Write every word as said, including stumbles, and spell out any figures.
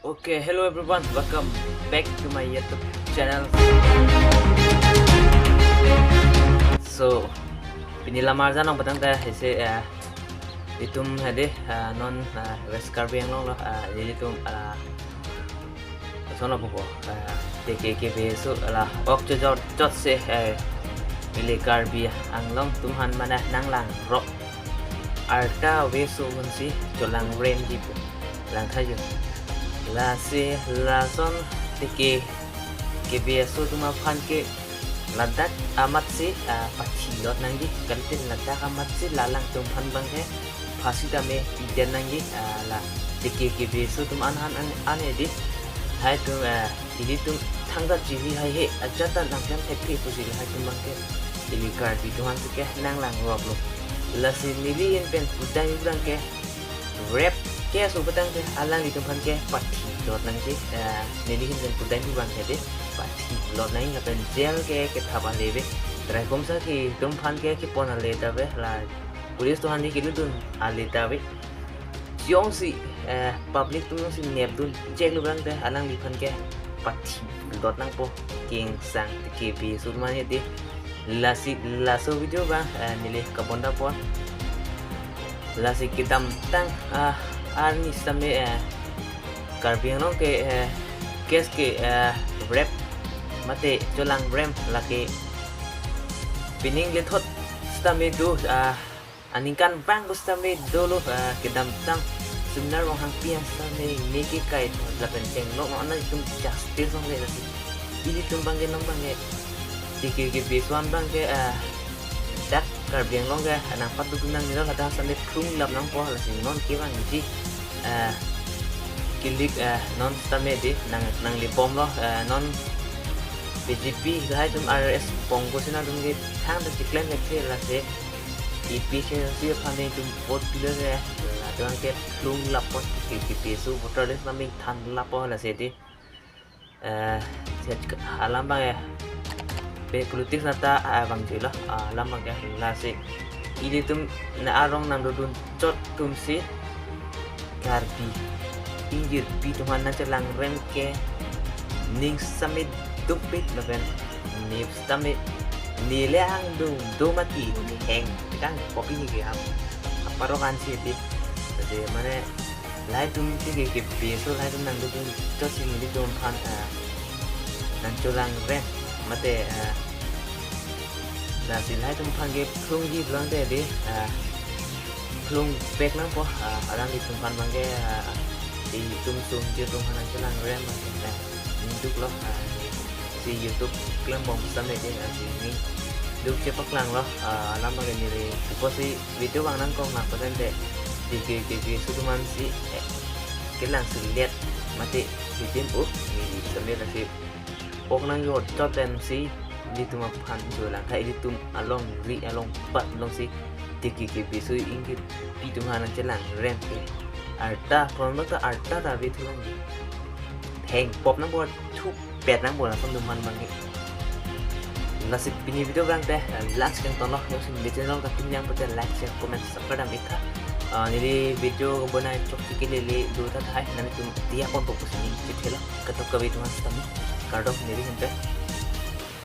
Okay, hello everyone, welcome back to my YouTube channel. So, pini lamar janong patang ta isi, eh, itum hadi, eh, non, eh, West Karbi Anglong lo, eh, ilitum, eh, sono buko, eh, T K K B S U la ok chojor chot se, eh, ili Karbi Anglong atum aphan mane nanglang rok arta ave su unsi cholang rem ji pu lang thaji. Lasi lason T K K B S U atum aphan ke ladak amat si, ah, pathi lot nangji, kalite ladak amat si la alangtum aphan abang ke phasi tame piden nangji, ah, la T K K B S U atum an an an an edi. Lahai atum, ah, ilitum thangta chiri haihe ajat ta nangklem thekphe pusi lahai atum abang ke ili Karbi atum aphan si ke nanglang rok lo. Lasi neli ahin pen pudam abang ke rap ke su patang ke alanglitum aphan ke pathi lot nangji, eh, neli ahin pen pudam abang ke de pathi lot nang lapen jail ke kethap ale ave. Raikom sa ke atum aphan ke kepon ale ta ave, la police atum aphan ke kelutdun ale ta ave. Jongsi, eh, public atum jongsi nepdun chek lo abang te alangliphan ke pathi lot nangpo, kengsang T K B S U atum aphan edi. Lasi laso video abang, eh, neli kabonda pon. Lasi kedamtang, ah, arni sitame, eh, Karbi Anglong ke, eh, case ke, eh, rap mate cholang rem lake pining lethot sitame do, ah, aningkan abang ko sitame dolo, ah, kedamtang Sumnar Ronghangpi an sitame me kekai lapen chenglok non atum justice longle lasi. Ilitum abang ke non abang ke T K K B S U atum abang ke, ah, dak Karbi Anglong ke nangpatudun nangne lo, ladak sitame phlung lap nangpo, lasi non kevangji, ah, kilik, ah, non sitame di nang, nangle bomlo, ah, non B J P lahai atum R S Congress atum ke thangta chiklem thekthe, lasi A P H L C aphan atum vote pilo ke, ladak ke phlung lappo, T K K B S U voter list naming than lappo lasi di. Eh, chet alam abang ya. Pe politik nata, ah, abang jilo, ah, alam abang ya. Lasi ilitum na arong nangdodun chot atum si Karbi ingjirpi atum aphan nangchelang rem ke ning sitame dukpik lapen nep sitame neli angdung do mati heng kang kopi ni ke ap aparok ansi edi. Jadi mane lahai atum T K K B S U lahai atum nangdodun chot si nelitum aphan, ah, nangchelang rem mate, ah, lasi lahai atum aphan ke phlungji pulang te edi, ah, phlung pek nangpo, ah, alanglitum aphan abang ke, ah, itum sungji atum aphan nangchelang rem abang ke, ah, ningduk lo, ah, si YouTube klembom sitame ke, ah, si ningduk chepaklanglo, ah, alam abang ke neli pupo si video abang nangkok nang patang te T K K B S U atum aphan si, eh, kelang selet mate hidim up ni sitame lasi ok nangjor chot pen si ilitum aphan jolang, tha ilitum alongri alongpat along si T K K B S U ingjirpi atum aphan nangchelang rem ke arta pon ta arta ta ave thu lang. Heng pop nangpo, thupet nangpo lason atum aphan abang ke. Lasi pini video abang te, eh, last kangtonlo, jongsi neli channel ta pini abang te like, share, comment, subscribe dam ik tha. Ah, neli video bonai chokche ke lele do tha tahai, nanglitum diya ponpo pusi ning chethelo, ketok kave atum aphan sitame. Kardom neli ahin pen.